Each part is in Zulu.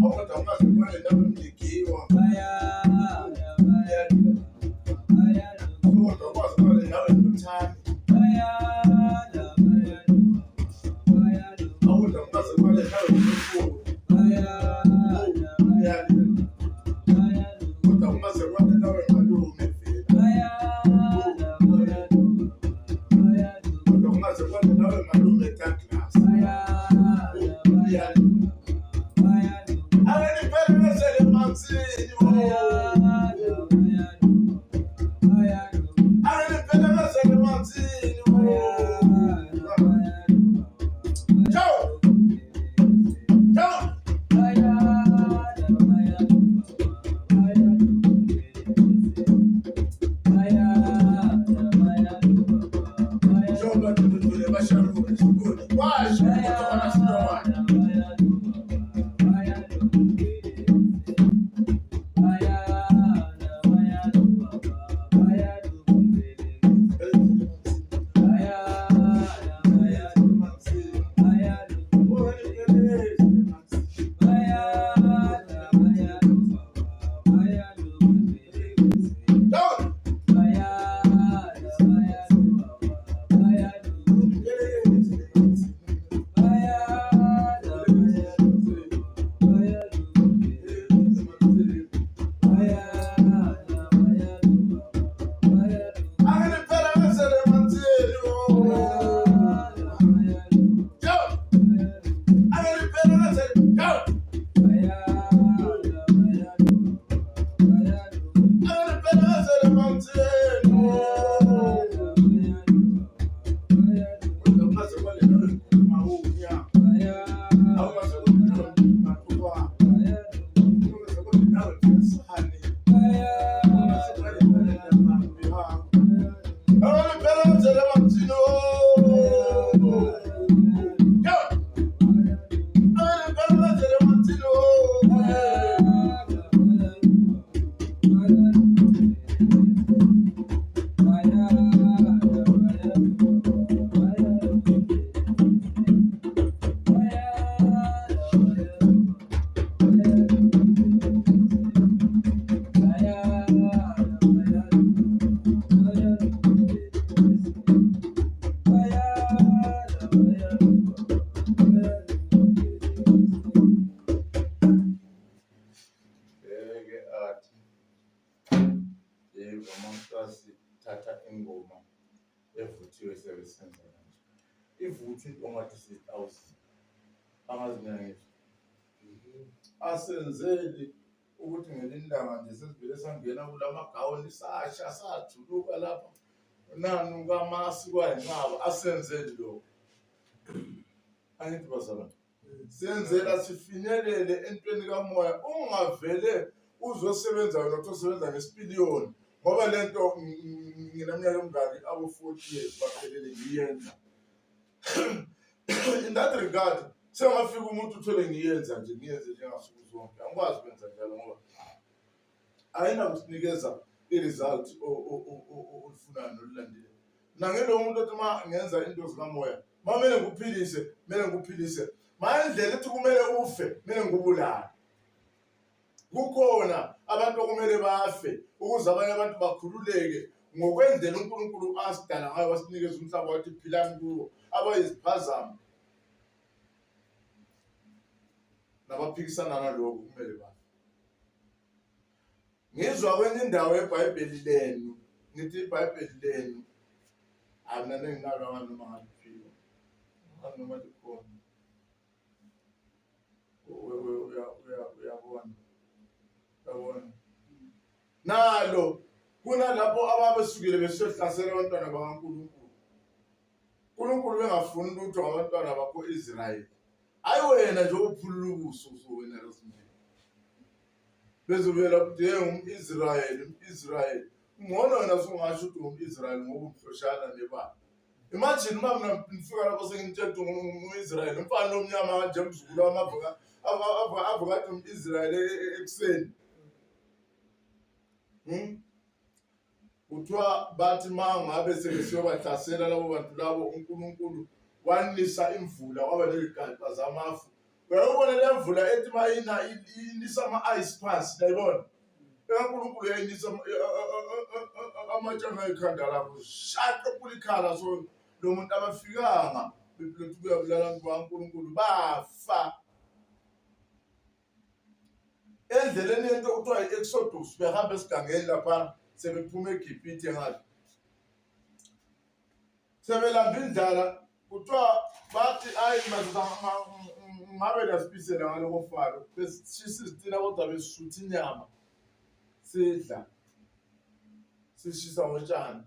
Awukodwa ungaze ubone nawe mligiwa. Kodwa ukwazi ubone nawe nothami. Awukodwa ungaze ubone nawe nomfulu. Kodwa ungaze ubone nawe malume vele. Kodwa ungaze ubone nawe malume Douglas. Ake niphelelezele emanzini. Ake niphelelezele emanzini. Ciao. Ciao. Njengoba dududule basharuka isigodi kwasho ukuthi khona silomane. Ngeke athi yebo uma sithatha ingoma evuthiwe siyabe senza kanje. Ivuthwe into ongathi siyi-thousand. Angazi niyangizwa. Asenzeli ukuthi ngelinye ilanga nje sesivele sangena kula magawuni sasha sajuluka lapha nanuka amasi kwayinqaba asenzeli lokho. Angithi bazalwane. Senzela sifinyelele entweni kamoya ungavele uzosebenza wena utosebenza ngesipiliyoni ngoba lento ngineminyaka emingaki abo-40 years baphelele ngiyenza in that regard sengafika umuntu uthole ngiyenza nje ngiyenze njengasuku zonke angikwazi ukwenza njalo ngoba ayinakusinikeza i-result olufunayo nolulandile mina ngilo muntu othi uma ngenza into zikamoya uma kumele ngikuphilise kumele ngikuphilise ma indlela ethi kumele ufe kumele ngikubulale kukhona abantu okumele bafe ukuze abanye abantu bakhululeke ngokwendlela uNkulunkulu asidala ngayo wasinikeza umhlaba wathi philani kuwo abayiziphazamo nabaphikisana nalokho kumele bafe Ngizwa kwenye indawo yeBhayibheli lenu, ngithi iBhayibheli lenu amina nenginalo angazi noma ngaliphiwa, angazi noma likhona. Uyabona, uyabona nalo kunalapho ababesukile besohlasela abantwana bakaNkulunkulu. uNkulunkulu bengafuni lutho ngabantwana bakho-Israyeli. Hayi wena nje uphulula ubuso wena Rosemary. Bezobuyela ukuthi hey um-Israyeli, um-Israyeli. Ngcono wena sungasho ukuthi um-Israyeli ngoba umhloshana nebala. Imagine uma mina ngifika lapho sengimtshela ukuthi um-Israyeli, umfana omnyama kanje mzukulu wami avuka avuka athi um-Israyeli e, e, ekuseni. Hmm? Kuthiwa bathi uma ngabe sebesiyobahlasela labo bantu labo uNkulunkulu wanisa imvula kwaba nezigaxa zamafu. Uyayibona le mvula ethi mayina inisa ama-ice phansi, nayibona ekaNkulunkulu yayinisa amatshe angayikhanda lakho shaqe kulikhala. So lo muntu abafikanga bephilothu kuyabulala abantu bakaNkulunkulu, bafa endleleni yento okuthiwa i-Exodus, behamba esigangeni lapha sebephuma eGibhithe ngale sebelamba indlala. Kuthiwa bathi ayi madoda, ngabe nasibisela ngaloko falo besishisa izitina kodwa besisutha inyama sidla sishisa ngotshani.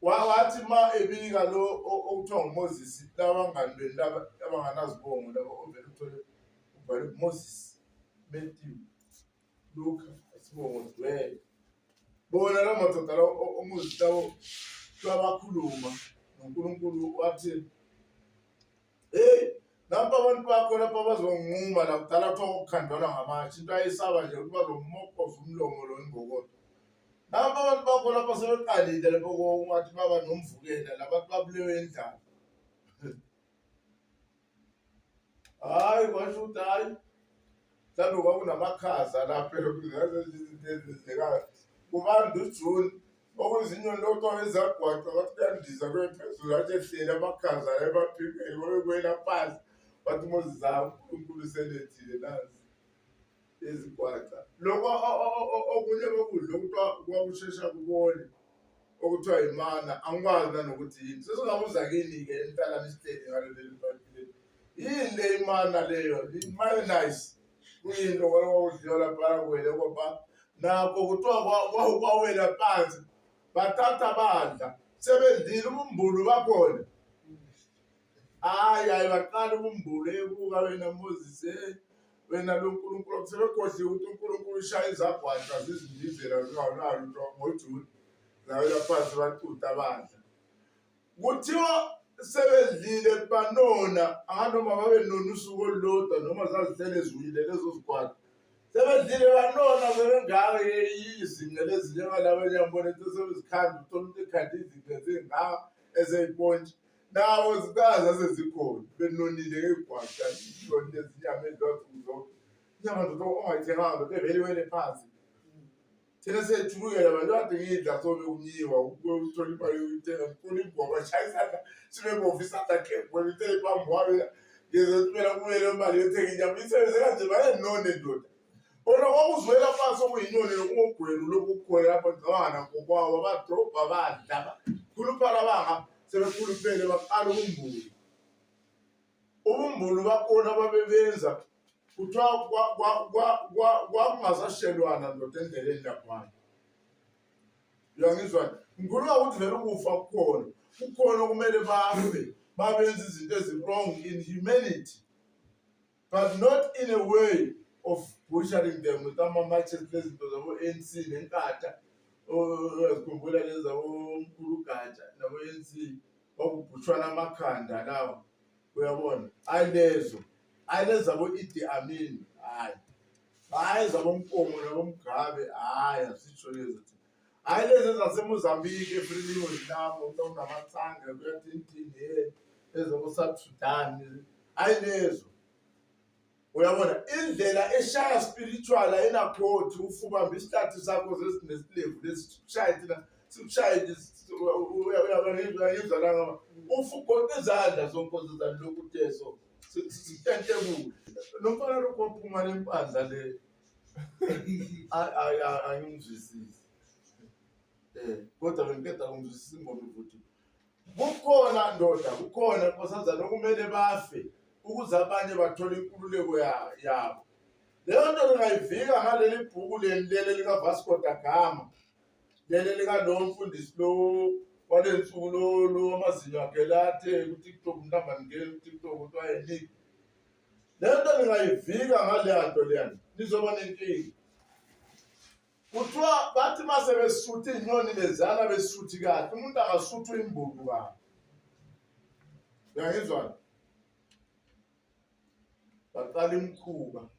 Wathi ma ebika lo okuthiwa nguMoses, labangani benu laba abanganazibongo laba ovele uthole ubhale Moses, Matthew, Luka, isibongo sigcwele. Bona la madoda la oMoses lawo kuthiwa bakhuluma noNkulunkulu wathi, hey, lapha abantu bakho lapha bazonquma la. Kudala kuthiwa kokukhandwana ngamatshe, into ayesaba nje ukuthi bazomokoza umlomo lo imbokodo. Lapha abantu bakho lapha sebeqalile lapho ungathi baba nomvukela labantu babulewe indlala. Hayi, kwasho ukuthi hayi, mhlawumbe kwakunamakhaza lapha izinto ezenzekayo kubanda uJune okuyizinyoni lokuthiwa ezagwaca kwathi kuyandiza kuye phezulu athi ehleli amakhaza emaphikweni kwabe kwela phansi. Wathi Moses, hayi, uNkulunkulu selethile nazi izigwaca. Lokho okunye kokudla okuthiwa kwakushesha kubole okuthiwa imana, angikwazi nanokuthi yini. Sesingabuza kini-ke enihlala nisihleli ngalo leli bhayibheli, yini le imana leyo, mayonnaise kuyinto kwakudliwa lapha kuwele kwaba nakho kuthiwa kwawela phansi bathatha badla sebedlile ubumbulu bakhona. Hayi hayi, baqala ukumbula ebuka wena Moses, wena lo Nkulunkulu sebekhohliwe ukuthi uNkulunkulu ushaya izagwaca zizindizela zingawunalo lutho ngoJuni zawela phansi bacutha badla. Kuthiwa sebedlile banona, anganoma babenona usuku olulodwa noma zazihlele ziwile lezo zigwaca. Sebedlile banona sebengaka izinqe lezi njengalaba engiyabona into sebezikhanda, uthola umuntu ekhanda izinqe zingaka ezeyipontshi. Nawo zikaze sezikhona benonile ngegwaca nonile izinyama edliwa nsuku zonke, inyama ndoda ongayithenganga ndoda evele iwele phansi. Thina siyethukela bantu kade ngidla sobe kunyiwa uthola imali yokuyithenga ngifuna ingoma shaya isandla sibe bovu isandla khebhona ithele phambi kwami ngizothumela kuye leyo mali yothenga inyama isebenze kanje bayenone ndoda. Kona kwakuzwela phansi okuyinyoni nokungogwelu lokhu kukhona lapho ngicabanga nakho kwawo abadrobha badla khuluphala banga sebekhuluphele baqala ubumbulu. Ubumbulu bakhona babebenza kuthiwa kwakungasashelwana ndoda endleleni laphana. Uyangizwa? Ngikhuluma ukuthi vele ukufa kukhona, kukhona okumele bafe babenza izinto ezi-wrong in humanity, but not in a way of butchering them with ama-matches lezinto zabo-ANC nenkatha. Uyazikhumbula lezi zabomkhulu Gatsha nabo-ANC, kwakubhutshwana amakhanda lawo, uyabona? Hayi lezo, hayi lezi zabo-Idi Amin, hayi hayi zaboMkomo naboMgabe, hayi asitsho lezo thina, hhayi lezi ezaseMozambique eFrelimo zinamo kunamathanga kuyathintini ye ezabo-South Sudan, hhayi lezo. Uyabona indlela eshaya spiritual ayinakhoti ufubamba isihlathi sakho sesinesilevu lesi sishaye thina sikushaye uyangizwa la ufu ugoqa izandla zonkosazana lokhu teso sitente kuhle lo mfana lokhu waphuma lempandla le angimzwisisi kodwa bengiqeda kumzwisisa ingoma futhi. Kukhona ndoda, kukhona nkosazana okumele bafe ukuze abanye bathole inkululeko yabo. Leyo nto ningayivika ngaleli bhuku leli leli likaVasco da Gama, leli likalowo mfundisi lo wale nsuku lo lo amazinyo akhe lathe ku-TikTok, mhlawumbe ningene ku-TikTok kuthiwa yenik. Leyo nto ningayivika ngaleya nto leyana, nizoba nenkinga. Kuthiwa bathi mase besutha iy'nyoni lezana besuthi kahle, umuntu akasuthwa imbuku kahle. Uyangizwa? Baqala imikhuba,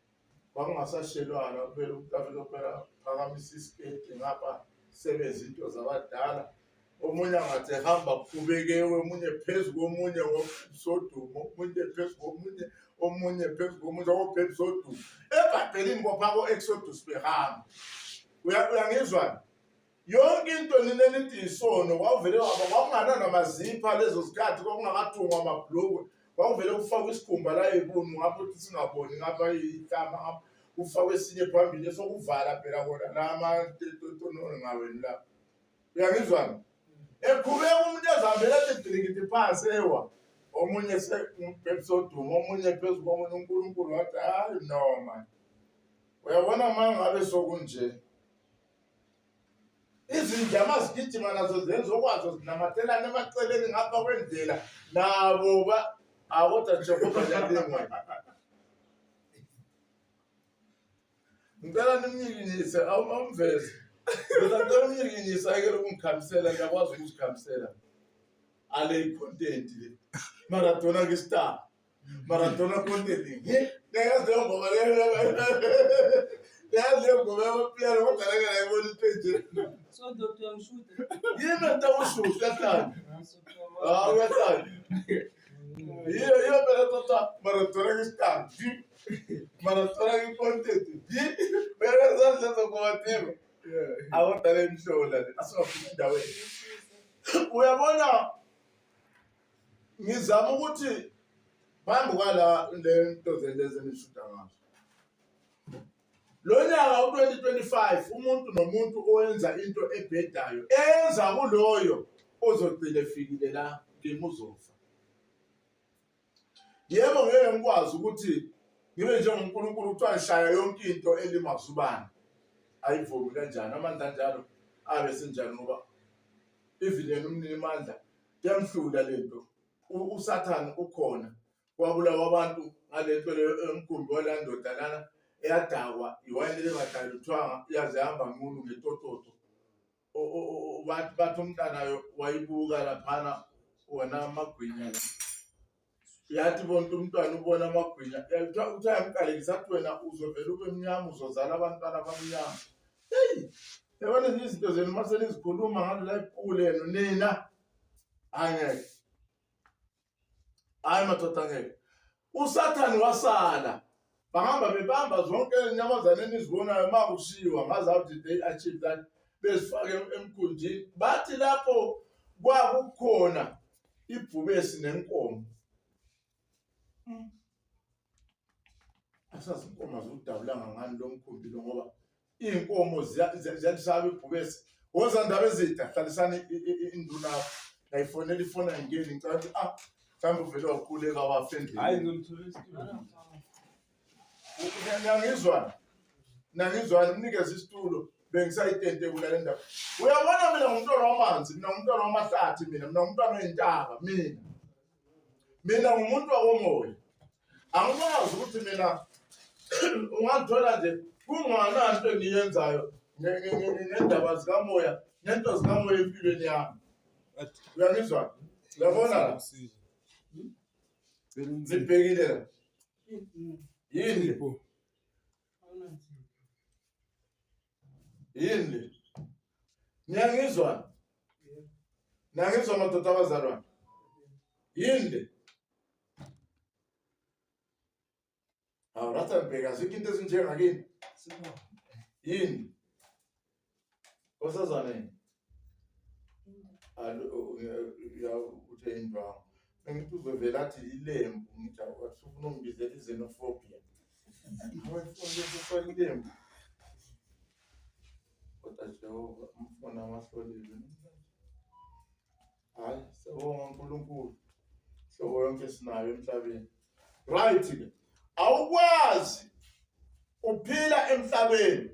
kwakungasashelwana phela umuntu afike phela phakamisa isiketi ngapha sebenza into zabadala. Omunye angathi ehamba kuqhubekewe, omunye phezu komunye ngoSodoma, omunye phezu komunye, omunye phezu komunye ngobhebu Sodoma. EBhayibhelini kwapha ko-Exodus behamba. Uyangizwa? Yonke into nina nithi isono kwakuvele kwaba kwakungananamazipha lezo zikhathi kwakungakathungwa amabhlukwe kwakuvele kufakwe isikhumba la ebunu ngapho ukuthi singaboni ngapha inhlama ngapha kufakwe esinye phambili esokuvala phela kona la amatononi ngaweni la uyangizwa eqhubeka umuntu ezihambela ethi bhilikidi phansi ewa omunye sesoduma omunye phezu komunye uNkulunkulu wathi hayi no man uyabona uma ngabe sokunje izinja mazigijima nazo zenza okwazo zinamathelana emaceleni ngapha kwendlela nabo ba akodwa Jehova liyalingwa Ngicela nimnyikinyise awumveze. Ngicela umnyikinyise ayekele ukungikhamisela ngiyakwazi ukuzikhamisela. Ale content le. Maradona ke star. Maradona content. Ngiyazi leyo ngoma leyo. Ngiyazi leyo ngoma yamapiano kodwa ngeke ngayibona into enje. So doctor uyangishutha. Yimi ngitakushuta uyahlanya. Ah uyahlanya. Yiyo yiyo phela tota Maradona ke star. Maradona ke content. Uyakwazi lezo ngoma tiva. Awudala imhlola le. Asingafiki endaweni. Uyabona ngizama ukuthi phambi kwala le nto lezi enishuda ngazo. Lo nyaka u-2025 umuntu nomuntu owenza into ebhedayo enza kuloyo ozogcina efikile la kimi uzofa. Yebo ngeke ngikwazi ukuthi ngibe njengoNkulunkulu kuthiwa ngishaya yonke into elimaza ubani. Ayivumi kanjani amandla anjalo abe senjani ngoba even yena umninimandla kuyamhlula lento. USathane ukhona kwabulawa abantu ngale nto leyo emkhumbi wala ndoda lana eyadakwa iwayini elingadayuthwanga yaze yahamba nqunu ngetototo bathi bathi umntanayo wayibuka laphana wona amagwinya la yathi bonke umntwana ubona amagwinya kuthiwa yamqalekisa athi wena uzovele ube mnyama uzozala abantwana abamnyama heyi yabona nje izinto zenu uma senizikhuluma ngalo la ipule yenu nina angeke Hayi madoda ngeke. USathane wasala. Bahamba bebamba zonke inyamazane enizibonayo uma kushiwa ngazi how did they achieve that bezifake emkhunjini bathi lapho kwakukhona ibhubesi nenkomo asazi inkomo aziwudabulanga ngani lo mkhumbi lo ngoba iy'nkomo ziyalisaba ibhubesi woza ndaba ezida hlalisani induna ngayifonela ifoni ayingeni ngicela ukuthi ah mhlawumbe uvele waquleka wafa endleleni niyangizwana niyangizwana mnikeze isitulo bengisayitente kula le ndaba uyabona mina ngumntwana wamanzi mina ngumntwana wamahlathi mina mina ngumntwana wey'ntaba mina Mina ngumuntu wakomoya. Angikwazi ukuthi mina ungangithola nje kungananto engiyenzayo ngendaba zikamoya nento zikamoya empilweni yami. Uyangizwa? Uyabona la? Nibhekile la. Yini? Yini le? Niyangizwa? Niyangizwa madoda abazalwane? Yini le? Hawu ratha ngibheka azikho into ezinjengakini. Yini? Nkosazane yini? Uthe indwangu. Bengithi uzovela athi ilembu ngithi awusufuna ungibizela i-xenophobia. Awufuna ilembu. Kodwa Jehova umfuna amahlolile. Hayi siyabonga uNkulunkulu. Hlobo yonke sinayo emhlabeni. Right ke. Awukwazi uphila emhlabeni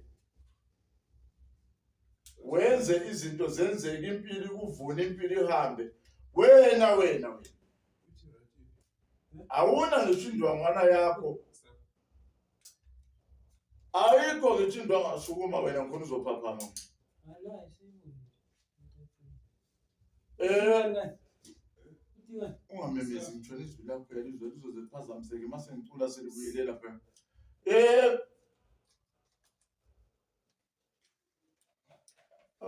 wenze izinto zenzeke impilo ikuvune impilo ihambe wena wena wena awuna ngisho indwangwana yakho ayikho ngisho indwanga sukuma wena ngikhona uzophaphama eh ungamemezi ngitshona izwi lakho yalizwe lizoze liphazamiseke uma sengicula selibuyelela phela eh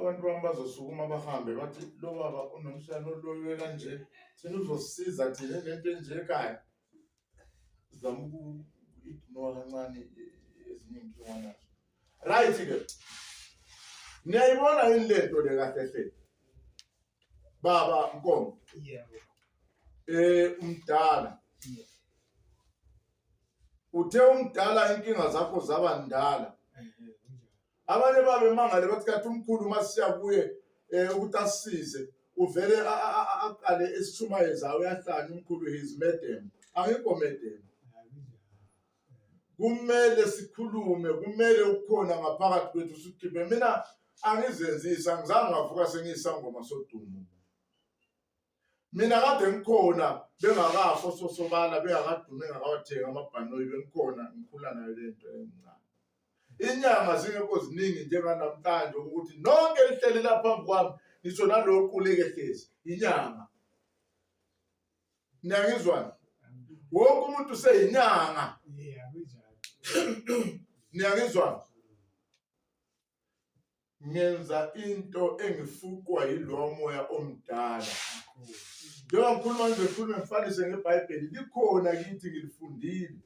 Abantu bami bazosukuma bahambe bathi lo baba unomshana oloyiwe kanje, thina uzosisiza thina nento enje ekhaya. Zama uku-ignore kancane ezinye iy'nkinga nazo. Right-ke, niyayibona yini le nto le kahle hle? Baba Nkomo. Yebo. Umdala. Uthe umdala inkinga zakho zaba ndala. Abanye babemangale bathi kathi umkhulu uma siya kuye ukuthi asisize uvele aqale esishumayeza uyahlanya umkhulu his madam. Angikho madam. Kumele sikhulume, kumele ukukhona ngaphakathi kwethu sikhiphe. Mina angizenzisi, angizange ngavuka sengiyisangoma sodumo. Mina kade ngikhona bengakafi ososobala bengakadumi engakawathengi amabhanoyi bengikhona ngikhula nayo le nto encane. Inyanga zingekho ziningi njenganamhlanje ukuthi nonke lihleli lapha phambi kwami ngisho nalo oquleke hlezi inyanga. Niyangizwana? Wonke umuntu useyinyanga. Niyangizwana? Ngenza into engifuqwa yilowa moya omdala. Njengoba ngikhuluma nje ngikhulume ngifanise ngeBhayibheli likhona kithi ngilifundile.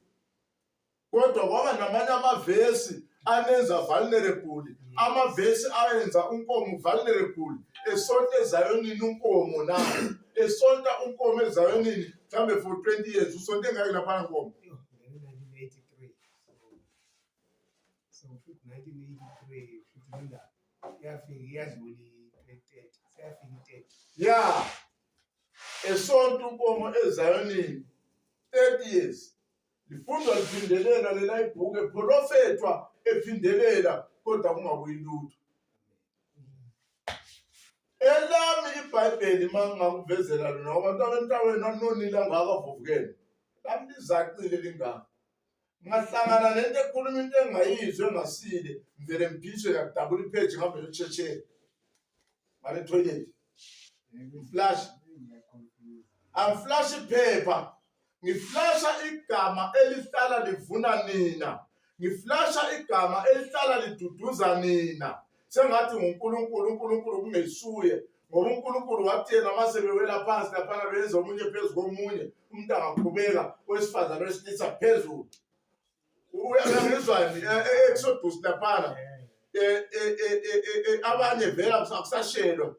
Kodwa kwaba namanye amavesi anenza vulnerable, amavesi ayenza uNkomo vulnerable esonta eZayonini uNkomo na esonta uNkomo eZayonini mhlambe for 20 years usonte ngake laphana Nkomo. 1983. So futhi 1983 futhi nendaba yafika iyadlula i-30 seyafika i-30. Ya esonto uNkomo eZayonini 30 years lifundwa liphindelela lela ibhuku epholofethwa ephindelela kodwa kungabuyi lutho. Elami iBhayibheli uma ngingakuvezela lona ngoba abantu entabeni anonile angaka vuvukele lami lizacile lingaka. Ngahlangana nento ekhuluma into engayizwa engasile ngivele ngiphishe ngiyakudabula ipheji ngavele utshetshe ngale toilet ngiflash angiflash iphepha ngiflasha igama elihlala livuna nina ngiflasha igama elihlala liduduza nina sengathi nguNkulunkulu uNkulunkulu kungesuye ngoba uNkulunkulu wathi yena uma sebewela phansi laphana benza omunye phezu komunye umuntu angaqhubeka owesifazane wesilisa phezulu uyangizwani e-exodus laphana abanye vele akusashelwa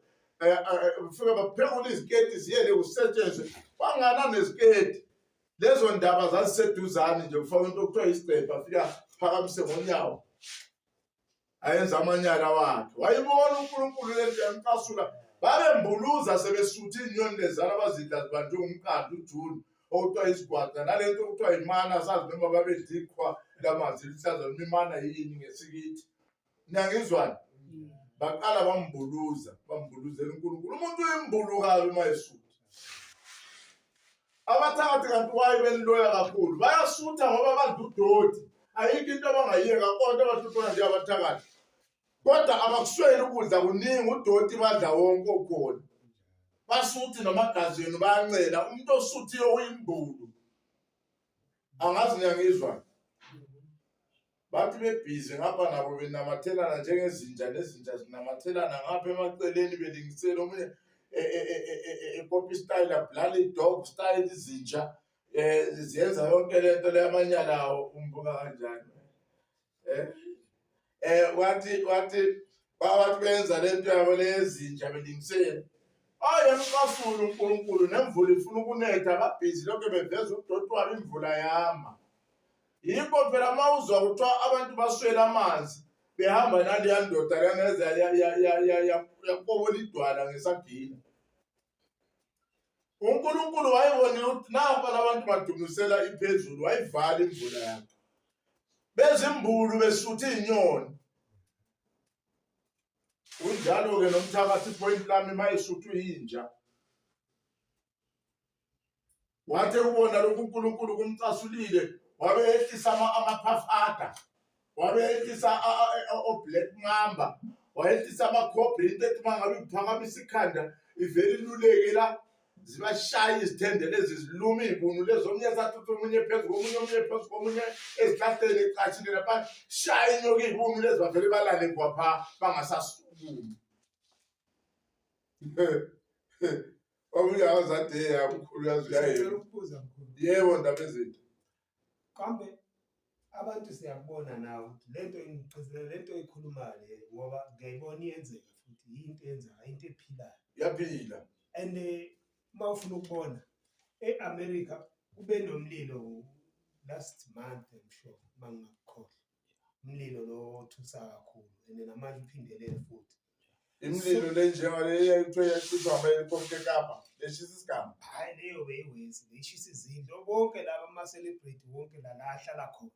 fike baphekula iziketi ziyele kusetshenzwe kwangana neziketi lezo ndaba zaziseduzane nje kufaka into okuthiwa isigqebha afika phakamise ngonyawo ayenza amanyala wakhe wayibona uNkulunkulu lento yamcasula babembuluza sebesuthe inyoni lezana abazidla zibanjwe ngumqando uJune okuthiwa isigwaca nalento okuthiwa imana sazi noma babedla iqhwa lamanzi lihlaza noma imana yini ngesikithi niyangizwani baqala bambuluza bambuluzela uNkulunkulu umuntu uyimbulu kabi uma esutha Abathakathi kanti why beniloya kakhulu? Bayasutha ngoba badla udoti. Ayikho into abangayiyeka konke abahlupheka nje abathakathi. Kodwa abakusweli ukudla kuningi udoti badla wonke okhona. Basuthi namagazi enu bayancela umuntu osuthiyo uyimbulu. Angazi niyangizwa. Bathi bebhizi ngapha nabo benamathelana njengezinja nezinja zinamathelana ngapha emaceleni belingisela omunye ekopi style ablali dog style izinja ziyenza yonke lento le amanyala awo umbuka kanjani wathi wathi bawathi benza lento yabo lezinja belingisela Ayi emcasula uNkulunkulu nemvula ifuna ukunetha ababhizi lokho beveza udoti wabo imvula yama. Yikho phela uma uzwa kuthiwa abantu baswele amanzi behamba naleya ndoda lana yakobola idwala ngesagila. uNkulunkulu wayebonile ukuthi nampa labantu badumisela iphezulu wayivala imvula yakhe. Bezimbulu besutha izinyoni. Kunjalo-ke nomthakathi point lami mayesuthwe yinja. Wathi ekubona lokhu uNkulunkulu kumcasulile wabe ehlisa amaphafada wabe ehlisa o-black mamba wayehlisa amakhobra into ethi uma ngabe iphakamisa ikhanda ivele iluleke la zibashaya izithende lezi zilume iy'bunu lezi omunye sathutha omunye phezu komunye omunye phezu komunye ezihlahleni ecashile lapha shaya inyoka iy'bunu lezi bavele balale kwapha bangasasukumi. Omunye akazade yamkhulu yazi Ngicela uyayena. ukubuza mkhulu. Yebo ndaba ezinto. Kambe abantu siyakubona nawe ukuthi lento ingigcizelela lento oyikhulumayo le ngoba ngiyayibona iyenzeka futhi yinto eyenzekayo into ephilayo. Yaphila. And uma ufuna ukubona e-America kube nomlilo last month I'm sure uma ngingakukhohlwa. Umlilo lo othusa kakhulu and namanje uphindelele futhi. Imililo le njengale eyayithiwe yachithwa ngama-helicopter eKapa leshisa isigaba. Hhayi leyo beyiwesi beyishisa izindlu bonke laba ama-celebrity wonke la la ahlala khona.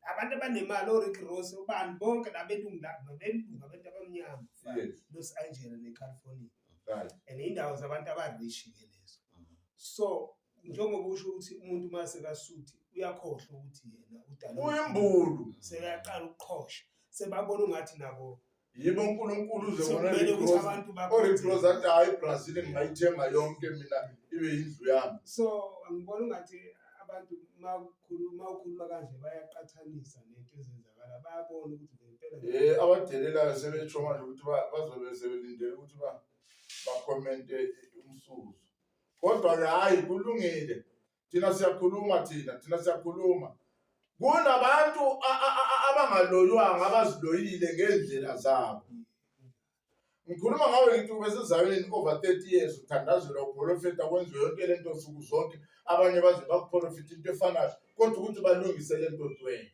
Abantu abanemali o-Rick Ross obani bonke la belungu la belungu abantu abamnyama Yes. Los Angeles neCalifornia. Right. And indawo zabantu aba-rich ke lezo. So njengoba usho ukuthi umuntu uma sekasuthi uyakhohlwa ukuthi yena udalwe Uyimbulu. sekayaqala ukuqhosha sebabona ungathi nabo Yibo uNkulunkulu uze ngona sekumele Rick ukuthi Ross. abantu O-Rick Ross bakhonze. athi hayi iBrazil ngingayithenga yonke mina ibe yindlu yami. So ngibona ungathi abantu uma ukhuluma kanje bayaqhathanisa nento ezenzakala bayabona ukuthi ngempela Abadelelayo sebetsho manje ukuthi bazobe sebelindele ukuthi bakhomente umsuzo. Kodwa-ke hhayi kulungile. Thina siyakhuluma thina siyakhuluma. Kunabantu abangaloywanga abaziloyile ngendlela zabo. Ngikhuluma ngawe ngithi ube sezayonini over 30 years uthandazelwa uprofeta kwenziwe yonke lento nsuku zonke abanye baze bakuprofita into efanayo kodwa ukuthi balungise lento dweni.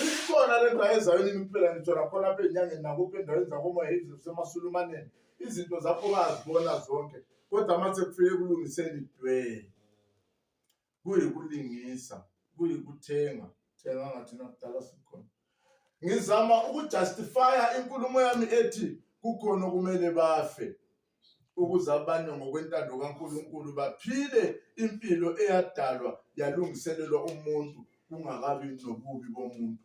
Ikhona lento ayezayonini kuphela ngitsho nakhona apha ey'nyangeni nakuphi endaweni zakomoya semasulumaneni izinto zakho bayazibona zonke kodwa uma sekufike ekulungiseni dweni kuyikulingisa kuyikuthenga thenga ngathi nakudala sikhona. Ngizama ukujustifya inkulumo yami ethi kukhona okumele bafe ukuze abanye ngokwentando kaNkulunkulu baphile impilo eyadalwa yalungiselelwa umuntu kungakabi nobubi bomuntu.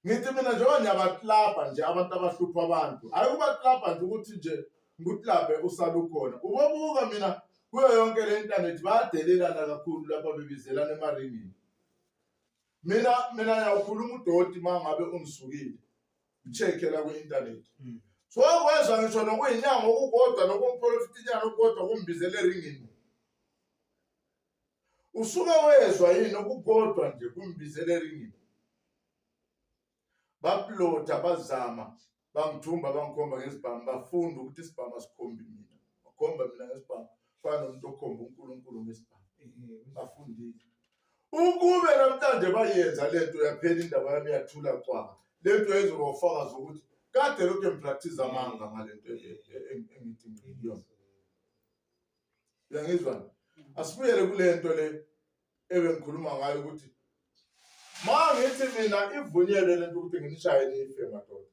Ngithi mina njengoba ngiyabaklabha nje abantu abahlupha abantu, hhayi ukubaklabha nje ukuthi nje ngikuklabhe usale ukhona. Ubobuka mina kuyo yonke le intanethi bayadelelana kakhulu lapha bebizelana emaringini. Mina ngiyawukhuluma udoti uma ngabe ungisukile. Check la ku-intanethi. So kwezwa ngisho nokuyinyanga okukodwa nokumprofita inyanga okukodwa kumbizele eringini. Usuke wezwa yini okukodwa nje kumbizele eringini? Baplotha bazama bangithumba bangikhomba ngesibhamu bafunda ukuthi isibhamu asikhombi mina. Bakhomba mina ngesibhamu fana nomuntu okhomba uNkulunkulu ngesibhamu. Bafundile. Ukube namhlanje bayenza lento yaphela indaba yami yathula cwaka. Lento yayizoba ufakazi ukuthi kade lokhu ngipractice amanga ngalento engithi ngiyona. Uyangizwa? Asibuyele kule nto le ebengikhuluma ngayo ukuthi ma ngithi mina ivunyelwe lento ukuthi nginishaye nife madoda.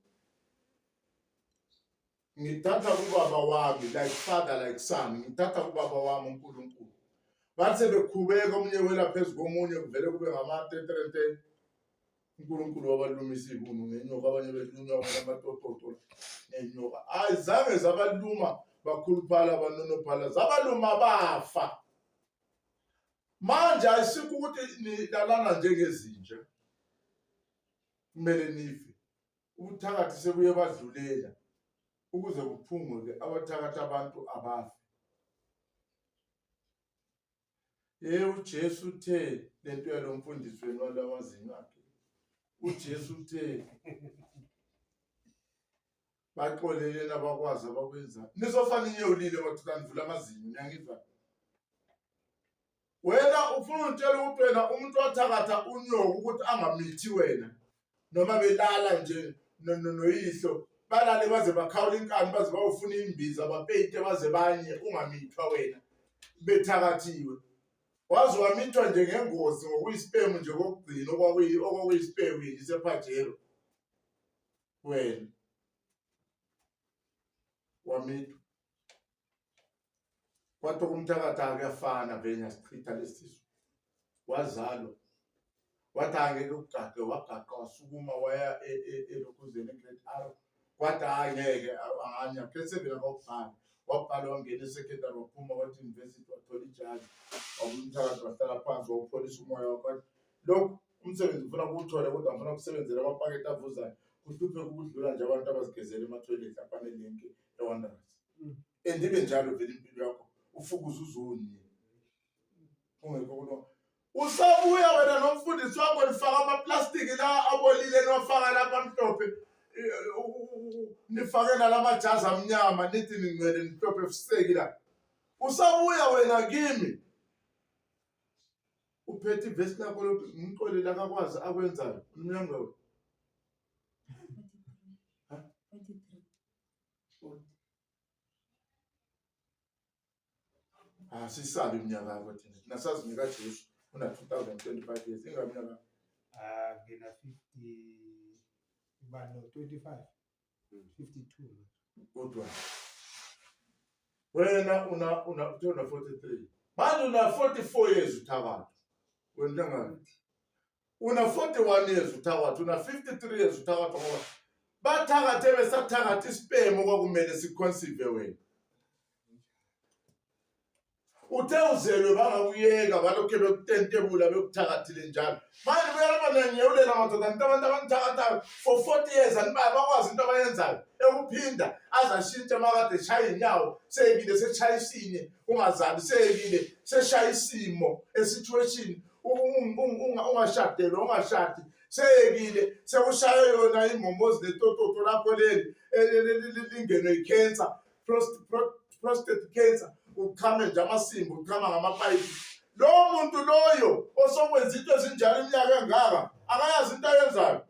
Ngithatha kubaba wami like father like son, ngithatha kubaba wami uNkulunkulu. Bathi bekhubeka omunye wela phezu komunye kuvele kube ngamatetrente. uNkulunkulu wabalumisa ibunu ngenyoka abanye belunywa amatototo nenyoka. Ayizange zabaluma bakhuluphala banonophala zabaluma bafa. Manje ayisikho ukuthi nilalana njengezinja kumele nife. Ubuthakathi sebuye badlulela ukuze kuphunguke abathakathi abantu abafe. Ye uJesu uthe lento yalo mfundisi wenu walamazinyo akhe. uJesu uthe baxoleleni abakwazi abakwenzayo. Nizofana inyewulile madoda nivula amazinyo niyangizwa. Wena ufuna ungitshela ukuthi wena umuntu wathakatha unyoko ukuthi angamithi wena noma belala nje noyihlo balale baze bakhawula inkani baze bayofuna imbiza bapeyite baze banye ungamithwa wena bethakathiwe waze wamithwa nje ngengozi ngokuyisipemu nje kokugcina okwakuyisipemu nje sephajero wena wamithwa kwathi okumthakatha kuyafana vele ngiyasichitha lesi sisu wazalwa wathi angeke ugaqe wagaqa wasukuma waya elokhuzeni e-grade R kwathi hhayi ngeke anganya grade seven akawubhala wabhala wangena esekhendari waphuma wathi university wathola ijazi wamthakathi wahlala phansi wawupholisa umoya wakho wathi lokhu umsebenzi ufuna kuwuthole kodwa ngifuna kusebenzela amapaketi avuzayo. Uhlupheka ukudlula nje abantu abazigezela emathoyilethi lapha nelinki eWanderers. And ibe njalo vele impilo yakho ufukuze uzonye. Ungekho kulo. Usabuya wena nomfundisi wakho nifaka amaplastiki la abolile niwafaka lapha amhlophe nifake nalamajazi amnyama nithi ningcwele nimhlophe fuseki la. Usabuya wena kimi uphethe ivesi lakho lokuthi ngimxolele akakwazi akwenzayo umnyango wena. Asisabi iminyaka yakho thina. Thina sazi ngikaJesu una 2025 years ingaminyaka. Ah ngina 50 ba no 25 52. Kodwa wena una uthe una 43. Manje una 44 years uthakatha. Wena ngani? Una 41 years uthakatha, una 53 years uthakatha ngoba bathakathe besathakatha isipemu kwakumele siconceive wena. Uthe uzelwe bangakuyeka balokhe bekutentebula bekuthakathile njalo. Manje buya lapha niyangiyewulela madoda nto abantu abanithakathayo for 40 years anibaya bakwazi into abayenzayo ekuphinda aze ashintshe makade eshaya inyawo seyekile seshaya isinye ungazali seyekile seshaya isimo esituation ungashadelwa ungashadi seyekile sekushaye yona imomozi letototo lakho leli lingenwe ikhensa prostate cancer uchame nje amasimba uchama ngamapayipi lowo muntu loyo osokwenza into ezinjalo iminyaka engaka akayazi into ayenzayo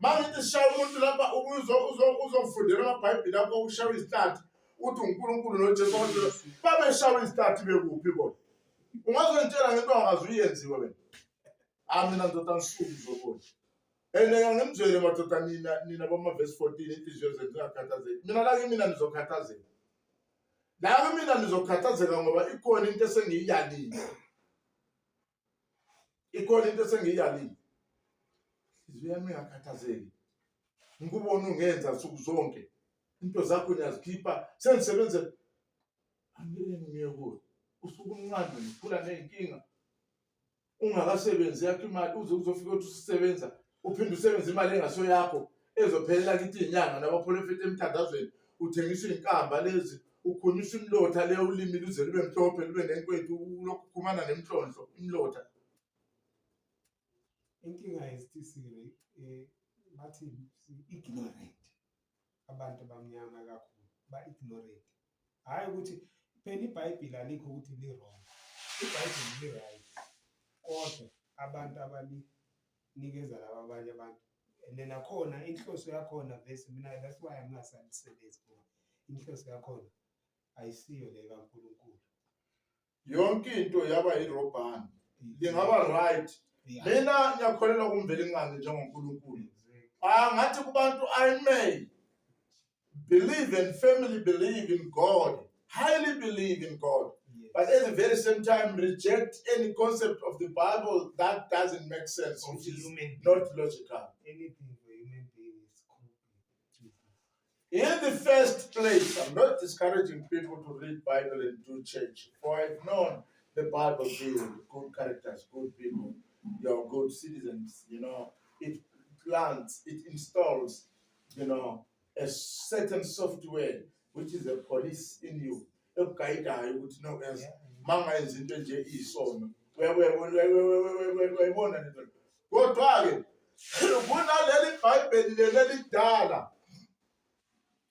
mangithi sishaya umuntu lapha uzofundela amabhayibheli akho ukushawa izihlathi uthi uNkulunkulu noJesu babeshawa izihlathi bekuphi bona ungazongitshela ngento angakaze uyenziwe wena ah mina ndoda ngisuku uzobona and angimzwele madoda nina nina bama-verse 14 inhliziyo zenu zingakhathazeki mina la kimina nizokhathazeka la kimina nizokhathazeka ngoba ikhona into esengiyiyalile ikhona into esengiyalile inhliziyo yami ingakhathazeki ngikubona ungenza nsuku zonke into zakho niyazikhipha sengisebenze angeke ngiye kuwe usuke umncane ngikhula ney'nkinga ungakasebenzi yakho imali uze uzofika uthi ususebenza uphinde usebenze imali engasoyakho ezophelela kithi iy'nyanga nabaprofethi emthandazweni uthengisa iy'nkamba lezi ukhunyiswa imilotha le ulimi luze lube mhlophe lube nenkwethu ulokhu ukhumana nemhlonhlo imilotha. Inkinga yesithisile bathi ignorant abantu abamnyama kakhulu ba-ignorant hhayi ukuthi phela ibhayibhili alikho ukuthi li-wrong ibhayibhili li-right kodwa abantu abalinikeza laba abanye abantu and nakhona inhloso yakhona vese mina that's why angingasalisebenzi ngoba inhloso yakhona ayisiyo le kaNkulunkulu. Yonke into yaba yirobhani lingaba right mina ngiyakholelwa kuMvelinqangi njengoNkulunkulu ah ngathi kubantu I may believe and firmly believe in God highly believe in God yes. But at the very same time reject any concept of the Bible that doesn't make sense of which is not logical. Anything for human being is In the first place, I'm not discouraging people to read Bible and do church, for I've known the Bible build good characters, good people, you're good citizens, you know. It plants, it installs, you know, a certain software which is a police in you ekugayidayo ukuthi no as mangayenza into nje iyisono uyayibona lento kodwa-ke kunaleli bhayibheli leli elidala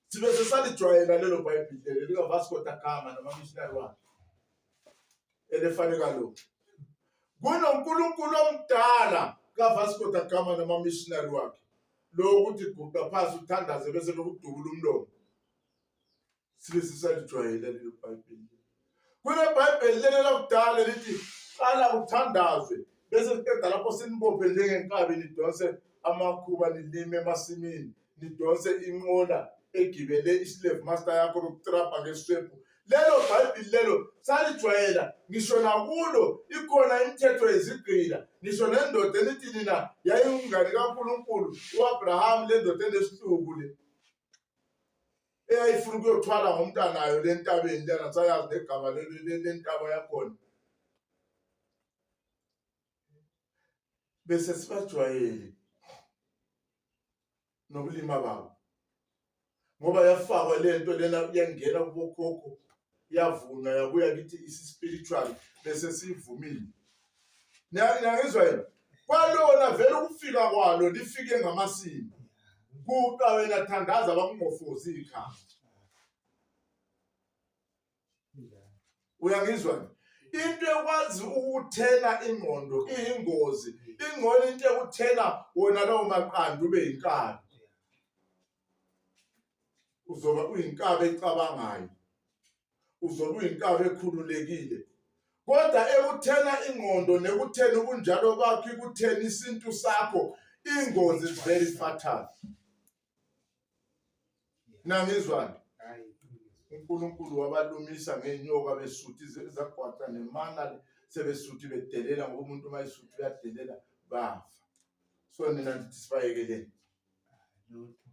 sibe sesalijwayela lelo bhayibheli leli likaVasco da Gama namamishinari wakhe elifaneka lokhu kunoNkulunkulu omdala kaVasco da Gama namamishinari wakhe lo ukuthi guqa phansi uthandaze bese bekudubula umlomo sibe sisalijwayela lelo bhayibheli kunebhayibheli leli lakudala lithi qala uthandazwe bese siqeda lapho sinibophe njengenkabi nidonse amakhuba nilime emasimini nidonse inqola egibele islave master yakho lokutrabha ngeswebhu lelo bhayibhili lelo salijwayela ngisho nakulo ikhona imithetho yezigqila ngisho nendoda enithi nina yayingumngane kaNkulunkulu u-Abraham le ndoda enesihluku le eyayifuna ukuyothwala ngomntanayo le ntabeni lena sayazi negama lentaba yakhona bese sibajwayele. Nobulima babo. Ngoba yafakwa lento lena yangena kubokhokho yavunywa yabuya kithi isi-spiritual bese siyivumile. Niyangizwa yini? Kwalona vele ukufika kwalo lifike ngamasimba. Kuqa wena thandaza bakungofozi ikhanda. Uyangizwa? Into ekwazi ukuthena ingqondo iyingozi. Ingcono into ekuthena wona lawo maqanda ube yinkabi. Uzoba uyinkabi ecabangayo. Uzoba uyinkabi ekhululekile. Kodwa ekuthena ingqondo nekutheni ubunjalo bakho ikuthena isintu sakho ingozi is very fatal. Nangizwani? uNkulunkulu wabalumisa ngenyoka besuthi zagwaca nemana sebesuthi bedelela ngoba umuntu uma esuthi uyadelela bafa. So nina ndithi sibayekeleni. Lutho.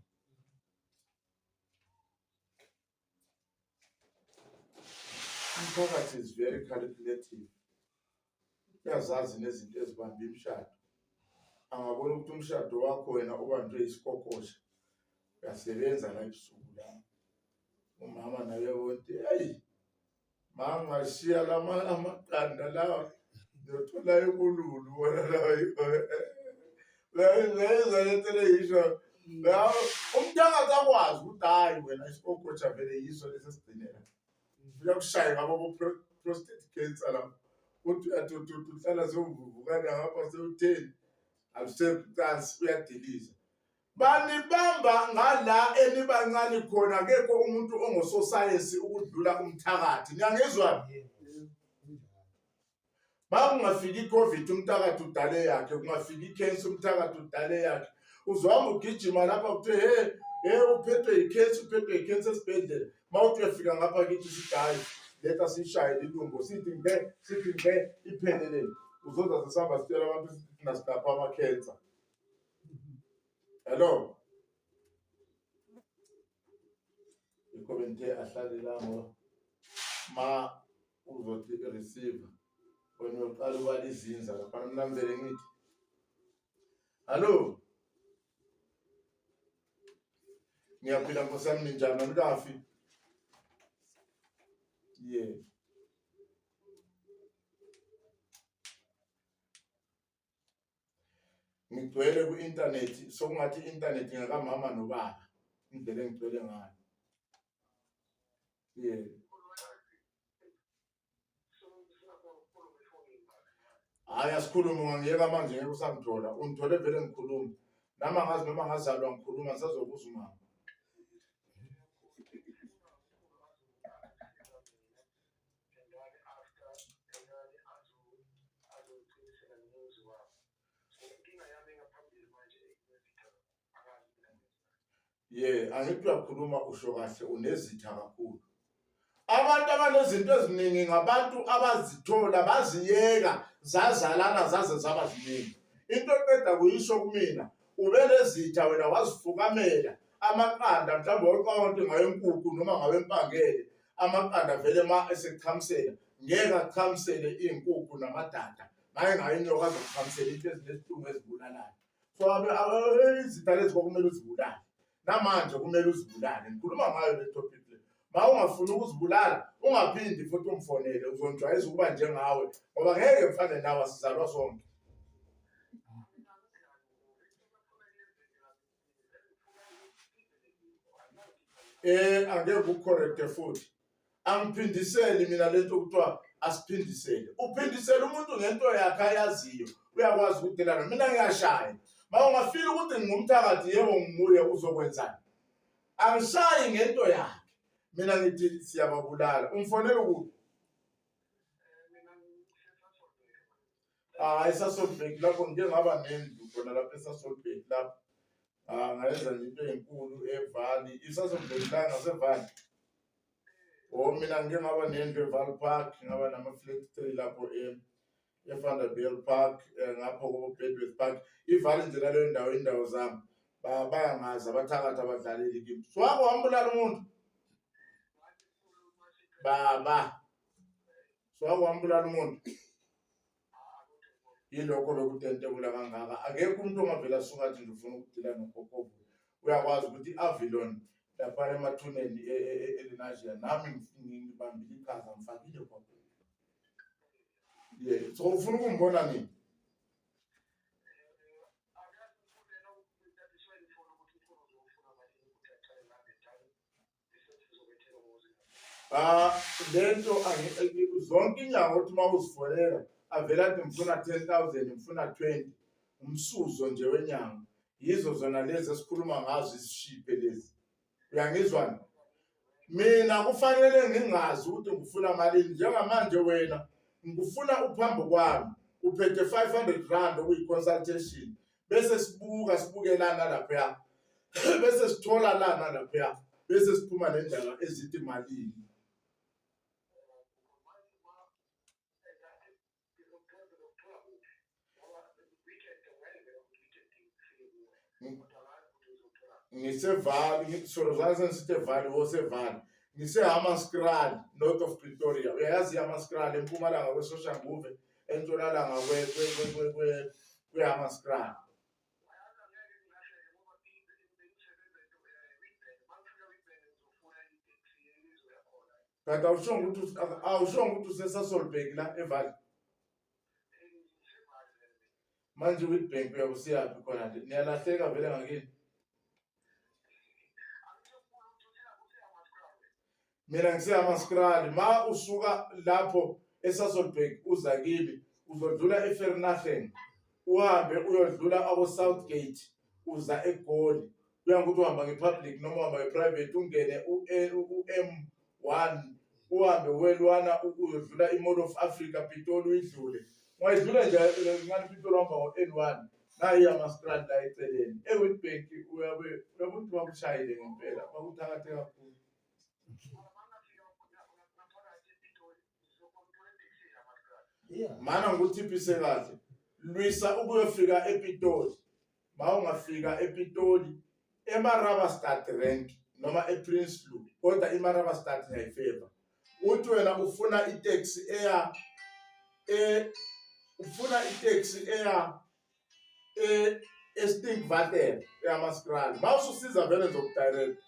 Umphakathi is very calculative. Uyazazi nezinto ezibamba imishado. Angabona ukuthi umshado wakho wena ubanjwe isikokosha. Uyasebenza la ebusuku la. Umama naye wonke, hey, mangashiya lama amaqanda lawa ngiyothola ikululu wona lawa. Uyayizwa lento leyisho. Umntakazi akwazi ukuthi hayi wena isikokosha vele yiso lesi esigcinela. Uyakushaya ngabo bo-prostate cancer lapho. Uthi uyathuthuta uhlala sewuvuvukana ngapha sewutheni. Alusekho ucansi uyadiliza. Banibamba ngala enibancane khona akekho umuntu ongososayensi ukudlula umthakathi. Niyangizwa? Makungafiki i-COVID umthakathi udale yakhe, kungafiki i-cancer umthakathi udale yakhe. Uzohamba ugijima lapha kuthiwe he he uphethwe yi-cancer, uphethwe yi-cancer esibhedlela. Mawuthi uyafika ngapha kithi sithi hhayi letha siyishaye lilungo sithi nge sithi nge iphelele. Uzoza sesihamba sitshela abantu sithi thina silapha ama-cancer. Hello. Yikho bengithe ahlale la ngoba ma uzothi receiver wena uyoqala ubala izinza lapha mina ngivele ngithi hallo ngiyaphila nkosi yami ninjani anikafi yeah ngigcwele ku-intanethi sokungathi i-intanethi ngakamama nobaba indlela engigcwele ngayo yeah Hhayi asikhulume ungangiyeka manje ngeke usangithola ungithole vele ngikhuluma nami angazi noma ngazalwa ngikhuluma ngisazobuza umama Ye, angithi uyakhuluma usho kahle unezitha kakhulu. Abantu abanezinto eziningi ngabantu abazithola baziyeka zazalana zaze zaba ziningi. Into eqeda kuyisho kumina ube nezitha wena wazifukamela amaqanda mhlawumbe wawuqonde ngawenkukhu noma ngawempangele amaqanda vele ma esechamisela ngeke achamisele iy'nkukhu namadada ngaye ngayo inyoka azokuchamisela into ezinesihlungu ezibulalayo so izitha lezi kwakumele uzibulale namanje kumele uzibulale ngikhuluma ngayo le topic le ma ungafuni ukuzibulala ungaphindi futhi ungifonele uzonjwayeza ukuba njengawe ngoba ngeke ngifane nawe asizalwa sonke eh angeke ucorrecte futhi angiphindiseli mina lento kuthiwa asiphindisele uphindisela umuntu ngento yakhe ayaziyo uyakwazi ukudelana mina ngiyashaya ma ungafila ukuthi ngingumthakathi yebo nginguye uzokwenzani angishayi ngento yakhe mina ngithi siyababulala umfonela ukuphi Ah, eSasolburg lapho ngike ngaba nendlu khona lapho eSasolburg lapho. Ah, ngayenza nje into enkulu eVali. ISasolburg la ngaseVali. Oh, mina ngike ngaba nendlu eVal Park, ngaba nama-flat 3 lapho eVanderbill Park, ngapho kobo-Bedworth Park. IVali nje laleyo ndawo indawo zami. Bayangazi abathakathi abadlaleli kimi. So wake wambulala umuntu? Baba. So wake wambulala umuntu? Yilokho bekutentebula kangaka. Akekho umuntu ongavele asuke athi nje ufuna ukudila nokhokhovu. Uyakwazi ukuthi i-Avilon lapha emathuneni eLenasia, nami ngibambile iqhaza, ngifakile kwakho. Yeah, so ufuna ukungibona nini? Ah, lento zonke inyanga uthi uma uzifonela avele athi ngifuna 10,000, ngifuna 20, umsuzo nje wenyanga. Yizo zona lezi esikhuluma ngazo, izishiphe lezi. Uyangizwa? Mina kufanele ngingazi ukuthi ngifuna malini njengamanje. Wena ngikufuna uphambi kwami uphethe 500 rand okuyi-consultation, bese sibuka, sibuke lana lapha, bese sithola lana lapha, bese siphuma nendaba ezithi malini. Ngisevali, ngisolozana sengisithi evali, wosevali, ngise-Hammanskraal, north of Pretoria. Uyayazi i-Hammanskraal, empumalanga kweSoshanguve, entshonalanga kwe-Hammanskraal. Kanti awushongo ukuthi useSasolburg la eVali? Manje Witbank uyakusiyaphi khona nje? Niyalahleka vele ngakini. Mina ngiseHammanskraal. Ma usuka lapho eSasolburg uza kimi, uzodlula eVereeniging, uhambe uyodlula abo-Southgate, uza eGoli. Kuya ngokuthi uhamba nge-public noma uhamba nge-private. Ungene u-M1, uhambe welwana, uyodlula i-Mall of Africa, Pitoli uyidlule. Ungayidlula nje ncane Pitoli, uhamba ngo-N1, nayi i-Hammanskraal la eceleni eWitbank. Uyabe uyabe uthi bakushayile ngempela, bakuthakathe kakhulu. Mana ngikuthiphise kahle, lwisa ukuyofika ePitoli. Ma ungafika ePitoli, eMarabastad rank noma ePrinsloo, kodwa iMarabastad ngiyayifeva. Uthi wena ufuna iteksi eya e ufuna iteksi eya eStinkwater, eHammanskraal. Ma ususiza vele ngizokudirect.